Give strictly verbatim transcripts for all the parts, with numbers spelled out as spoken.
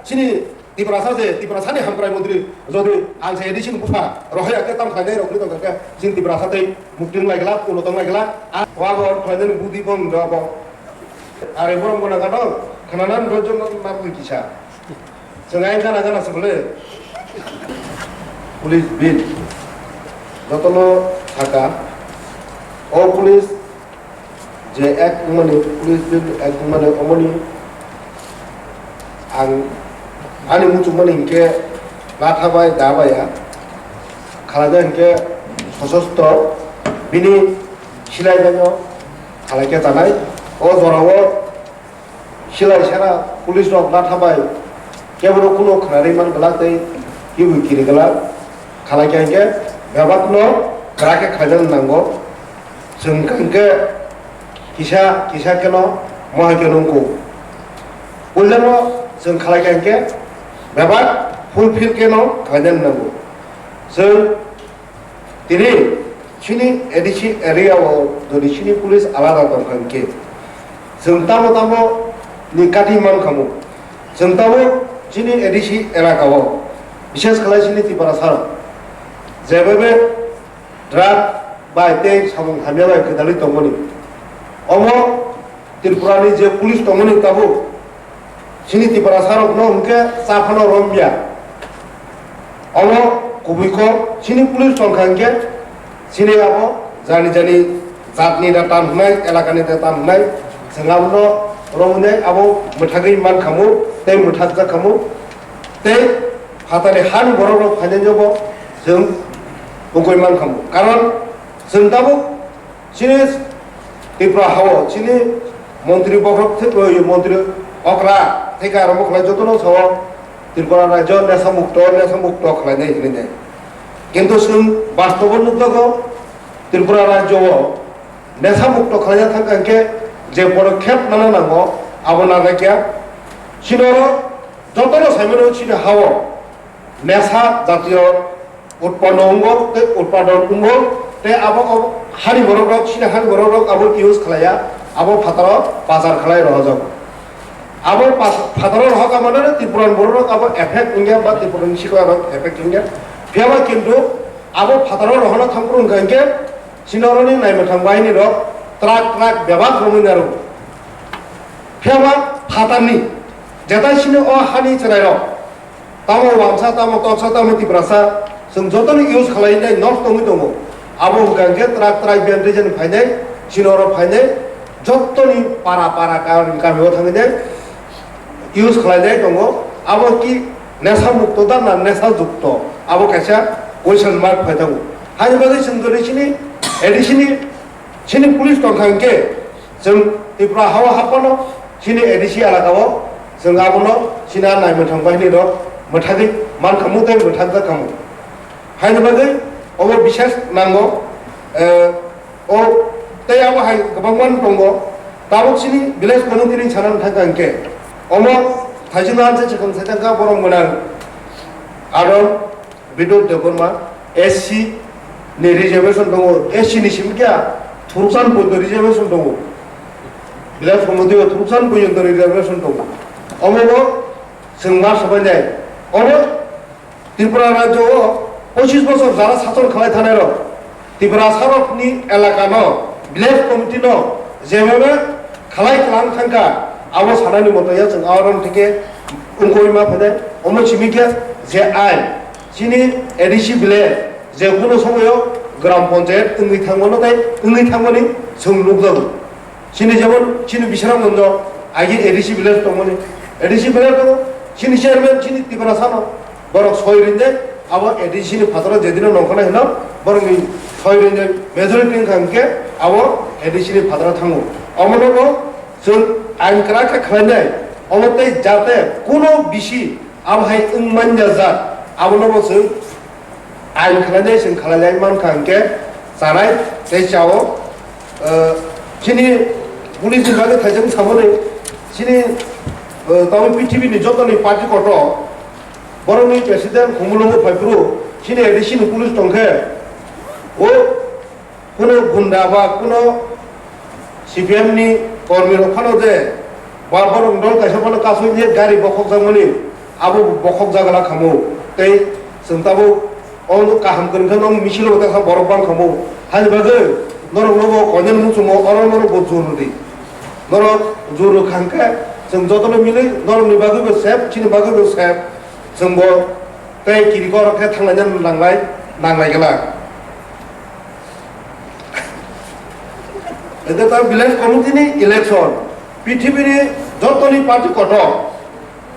Chini Tiprasa je, Tiprasani hamkrai montri, jodi ang se A D C ni bupha rohai ake tam khlainai rok ni tongkha khe, chini Tiprasa tei mukti wng lai glak, ulo tong lai glak, a wago khlainani budi bong rok bo. Are borok gana gana khnanan rojong ma pui kisa. Chwng ai gana gana se bole. Police bill. Jotono saka. O police je ek mani police bill ek mani omoni ang ani muchung mani hinkhe latha bai da baya khalai da hinkhe sososto bini silai bai no khalai khe tanai o jora o silai sera police rok latha bai kebo no kuno khnarwi man glak tei kibui kiri glak khalai khe hinkhe bebak no kwrak khe khlai nango. Chwng hwnkhe kisa kisa kheno mohai khe nungkuk. Puilano chwng khalai kha hwnkhe bebak fulfill kheno khlainani nango. Chwng tini chini A D C area o jodi chini police alada tongkha hwnkhe chwng tamo tamo ni kati mankhamu. Chwng tabuk chini A D C elaka o, bishes khlai chini Tiprasa rok, jebebe drug bai tei samung hamya bai kwdalwi tongmani. Omo Tripura ni je police tongmani tabuk chini Tiprasa rok no hwnkhe cha phano romya. Omo kubui kok chini police tongkha hwnkhe chini abo jani jani jatni da tan hwnai, elakani da tan hwnai, chwng abono romwi nai abo mwthagwi mankhamu tei mwthakjakhamu tei phatani hani borok rok phainai jobo chwng ungwi mankhamu. Karon chwng tabuk chini Tripura hao chini montri bohrok thik, montri okra thika rok khlai jotono sao Tripura rajyo nesa mukto, nesa mukto khlainai hinwi nai. Kintu chwng bastobo nukjago Tripura rajyo o nesa mukto khlaina thangkha hwnkhe je podokkhep nana nango abo nanjakya. Chini oro jotono saimano chini hao nesa jatiyo utpanno wngo tei utpadon wngo tei abo o hani borok rok chini hani borok rok abo use khlaiya, abo phataro bazar khlai rohorjak. Abo pas-, phataro rohorkha manwi Tripura ni borok rok abo effect wngya ba Tripura ni sikla rok effect wngya. Phiyaba kintu abo phataro rohorna thangphuru wngkha hwnkhe chini oroni naimwthang bahini rok truck truck bebak romwi narwgo. Phiyaba phatarni jetai chini o hani chwrairok tamo Wansa, tamo Toksa, tamo Tiprasa, chwng jotoni use khlainai nok tongwi tongo. Abo hwnkha hwnkhe truck truck ban region phainai, chini oro phainai, jotoni para para kami kami o thangwi nai use khlainai tongo. Abo ki nesa mukto da na nesa jukto? Abo kaisa question mark phai tongo. Haini bagwi chwng jodi chini A D C ni, chini police tongkha hwnkhe chwng Tripura hao haphano chini A D C elaka o chwng abono chini a naimwthang bahini rok mwthagwi mankhamu tei mwthakjakhamu. Haini bagwi obo bishes nango, eh, o tei abo hai kwbangma tongo. Tabuk chini village committee ni sana thangkha hwnkhe omo thaijwngno anse chikon saitangkha borok mwnang aro Bidot Debbarma, S C ni reservation tongo, S C ni simi kya thuruksan poito reservation tongo. Village committee o thuruksan poito reservation tongo. Omo bo chwng ma sabai nai. Omo Tripura rajyo o pochis bosor jara sason khlai thanai rok Tiprasa rok ni elaka no village committee no jememe khlai klang thangkha abo sanani moto ya chwng aron thike ungkoi ma phede omo simi kya je ai Chini A D C village je kuno somoyo gram panchayat wngwi thangmano tei wngwi thangmani chwng nukjago. Chini jemon chini Bisramganjo agi A D C village tongmani, A D C village tongo, chini chairman chini Tiprasano borok soi rinjak abo A D C ni phataro jedino nongkhornai hino borokni soi rinjak majority wngkha hwnkhe abo A D C ni phataro thango. Omono bo chwng ain kwrak khe khlainai, omo tei jate kuno bisi Abo hai wng manya jat, abono bo chwng ain khlainai, chwng khlailai mankha hwnkhe chanai tei chao. Eh, chini police ni bagwi thaijak samani, chini, eh, tamo P T B ni jotoni party kotor, borokni president Khumulwngo phaiphuru, chini A D C ni police tongkhe, o Kuno gunda ba kuno C P M ni kormi rok phano je ba borok dol kaisa phano kasui je gari bokhokjakmani Abo bokhok jagala khamu, tei chwng tabuk o kaham kwrwngkhe nwng misilo tei kha borok bang khamu. Hani bagwi norok nobo koinani muchungo oro norok bo jur rwdi. Norok jur rwkha hwnkhe chwng jotono milwi norokni bagwibo sep, chini bagwibo sep. Chwngbo tei kiriko oro khe thanglaina nanglai, nanglai glak. Ede ta village committee ni election, pithibini jotoni party kotor,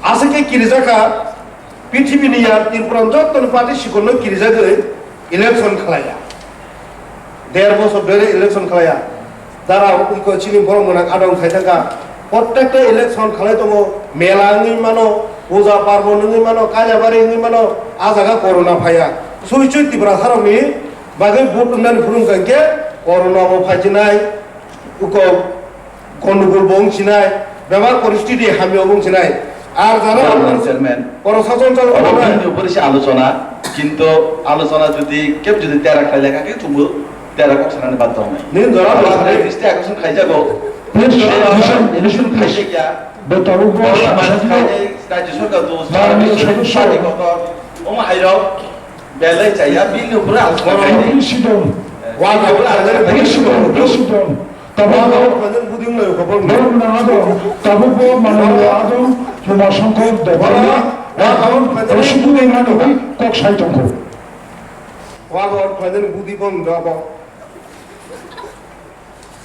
aswk khe kirijakha, pithibini ya Tripura jotoni party sikonno kirijagwi election khlaiya. Der bosor bere election khlaiya. Dara iko chini borok mwnang adong khai thangkha. Prottekta election khlai tongo, mela wngwi mano, puja parbon wngwi mano, kailabari wngwi mano, a jaga corona phaiya. Sui sui Tripura sarokni bagwi vote wngnani phuru wngkha hwnkhe corona bo phaichinai, uko gondogol bo wngchinai, bebak poristiti hamya bo wngchinai. Ar jara Honorable Chairman, Prosason chalo oro wngnai. Bini upore se alochona, kintu alochona jodi kep jodi tera khlai lekha khe chumbo tera kok sanani bad dong. Nin jora Aro bo apni sani. Diste akosong khaijago. Please, Election, election, please. Khaijak ya. Betaro bo Oro sanjak mas yo. Khaijak, Rajya Sarkar dos, Maranyo Sarkar sodosyo. Party kotor. Omo hairok belai chaya, bini upore alochona Oro khaijak. Please sit down. Wa Bini upore alochona khaijak. Please sit down, please sit down. Tabuk bo borok nang adon, tabuk bo manwi adon, Ruma Songkor Debbarma, adon, Rosibudin manwi kok sai tongkho. Wago phainani budi bong dobo.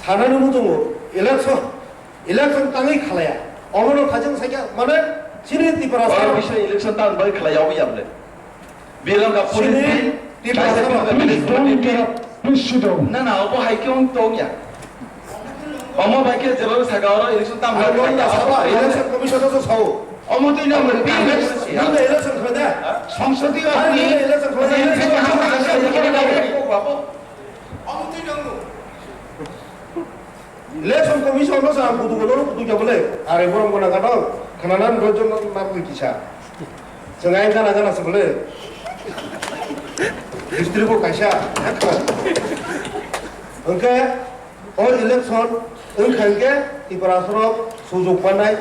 Sanani muchungo election, election tangwi khalaya. Omono khajang sakya, mane, chini Tripura Oro sara. Bisa election tang bai khalaya, obo yable. Bilang ka Sini police di, Tipra kaisa Sabha. Bilang ka Please police don't di. Interrupt. Please sit down. Na, na, obo hai khe wng tong ya. Omo bai khe jeba saka oro election tam Ang bai wngya kha. Sabha, election commission o sao. Omo twi na mo Nang election khwna. Songsodi ni election khwna. Omo twi na mo. Election commission no sa kutu ko no kutu kya bole. Are borom ko na ka dong. Khana nan rojo no na ko kisa. Chwng ai gana gana se bole. District ko kaisa. Hwnkhe o election wngkha hwnkhe Tripura sorok sujuk panai,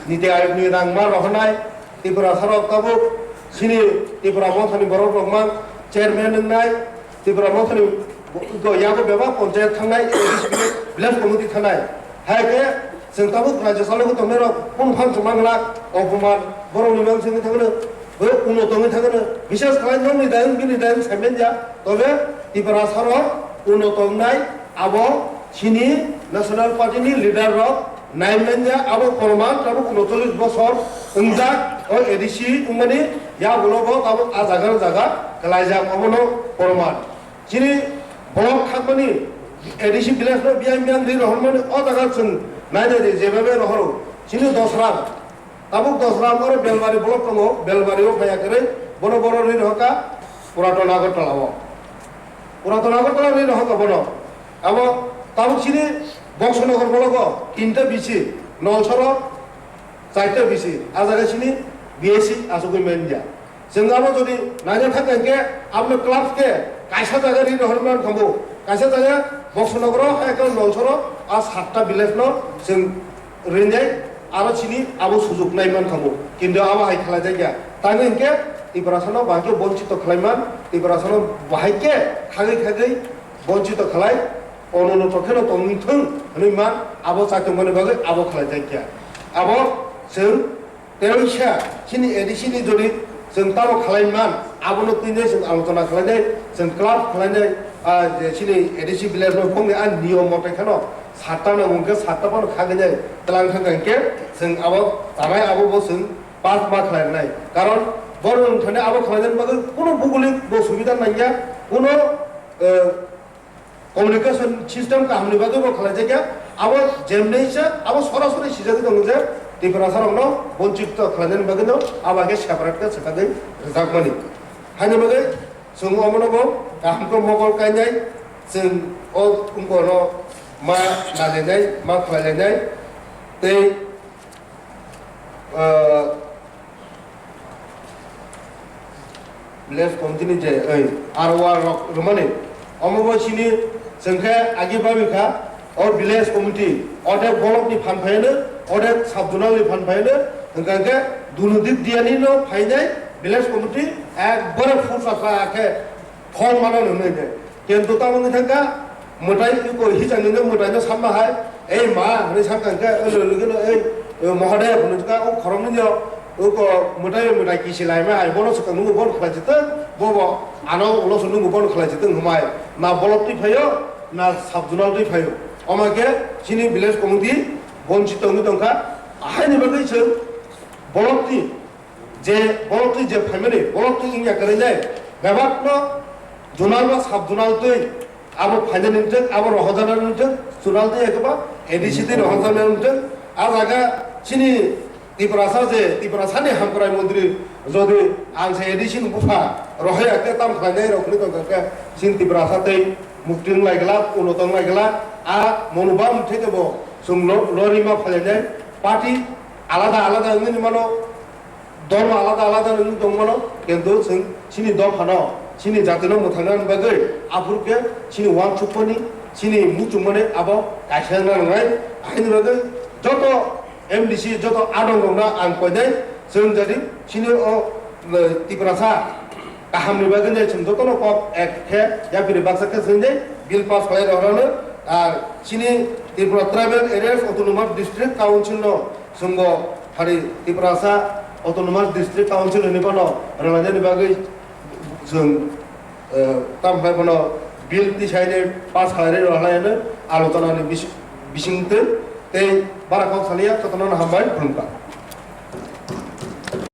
Niti Ayog ni rang ma rohornai, Tripura sarok tabuk chini Tripura mothani borok rok mang chairman wngnai, Tripura mothani bo-, bo-, yago bebak ponchayat thangnai, village committee thangnai. Hai khe chwng tabuk raijyo chalogwi tongnai rok phung phang chwng mang glak, opoman borok ni mang simi thangno, bo uno tongwi thangno, bises khlai nokni dayung bini dayung saiman ya, tobe Tripura sarok uno tongnai abo chini national party ni leader rok. Naiman ya abo korman tabuk unochollish bosor wngjak o A D C wngmani yagulo bo tabuk a jaga o jaga kwlaijak obono korman. Chini block khakmani A D C village no biyang biyang ri rohormani o jaga chwng nainai di jebabe rohoro. Chini Dosram, tabuk Dosram oro Belbari block tongo, Belbari o phaiya kwrwi bono boro ri rohorkha Puraton Agartala o. Puraton Agartala ri rohorkha bono. Abo tabuk chini Bongsonogor bologo tinta B C, Nolsoro charta B C, a jaga chini B S C achugwi manya. Chwng abo jodi naina thang khe, aboni clubs khe kaisa jaga ri rohor man khambo, kaisa jaga Bongsonogoro hai khe Nolsoro a satta village no chwng rinai aro chini abo sujuk nai man khambo. Kintu abo hai khlai jak ya. Tani hinkhe Tiprasano bahai khe bonchito khlai man, Tiprasano bahai khe khagwi khagwi bonchito khlai, ono no tokhe no tongwi thung hwnwi man, abo chai tongmani bagwi abo khlai jak ya. Abo chwng teisa chini A D C ni jodi chwng tamo khlai man, abono twi nai chwng alochona khlai nai, chwng club khlai nai, ah, je chini A D C village no phung ni a niyom mote kheno satta no hwnkhe satta phano khagwi nai tlang thang khe chwng abo tanai abo bo chwng pass ma khlai nai. Karon boro wng thani abo khlai nani bagwi kuno bugulik bo subida nangya, kuno, eh, communication system kahamni bagwi bo khlaijakya, abo jemnisa abo sorasori sijagwi tongo je Tiprasarokno bonchito khlainani bagwino abo hai khe separate khe swkagwi rwjakmani. Haini bagwi chwng omono bo kaham khe mokol kainai, chwng o wngkoro ma nailainai, ma khlailainai, tei, ah, Village committee ni je, oi, R O R rok rwmani, omo bo chini chwng khe agi babi kha, o village committee, odek block ni phan phaiyano, odek sub zonal ni phan phaiyano, Hwnkha khe dunu dik diyani no phainai village committee ekbare full sakha khe phone mana nunui de. Kintu tamo wngkha kha mwtai iko hichang ni mwtai no samma hai, "Ei ma," hwnwi sakha khe, "Oi loi loi no ei, eh, Mahadev," hwnwi kha o khoroknwi no iko mwtai mwtai kisi laima hai, bono swkang nungo bono khlai jitwng, bobo ano ulo se nungo bono khlai jitwng hwnmai. Na bolok twi phaio, na sub zonal twi phaio. Omo khe chini village committee bonchi tongwi tongkha. Ahaini bagwi chwng bolok twi je bolok twi je phaimani, bolok twi wngya kwrwi nai, bebak no zonal ba sub zonal twi abo phainani wngthwk, abo rohorjana wngthwk, zonal twi ekba A D C twi rohorjana wngthwk. A jaga chini Tiprasa je, Tiprasani hamkrai montri jodi ang se A D C ni bupha rohorya khe tam khlainai rok hwnwi tongkha khe chini Tiprasa tei mukti wng lai glak, ulo tong lai glak, a monobam theke bo chwng lo-, lorima phainai party alada alada wngwi mano, dol alada alada wngwi tong mano, kintu chwng chini dophano, chini jatino mwthangnani bagwi aphuru khe chini uansukmani, chini muchungmani abo kaisa wngna nangnai. Haini bagwi joto M D C joto adong rokno ang koinai, chwng jadi chini o, eh, Tiprasa kahamni bagwi nai chwng jotono kok ek khe yapiri baksa khe chwng nai bill pass khlai rw rwno, ar chini Tripura Tribal Areas Autonomous District Council no chwngbo hari Tiprasa Autonomous District Council hwnwi bono rwlainani bagwi chwng, eh, tamo khlai bono bill tisaini pass khlainai rwlainani alochonani bis-, bisingtwi tei bara kok saliya jotono hambai khulumkha.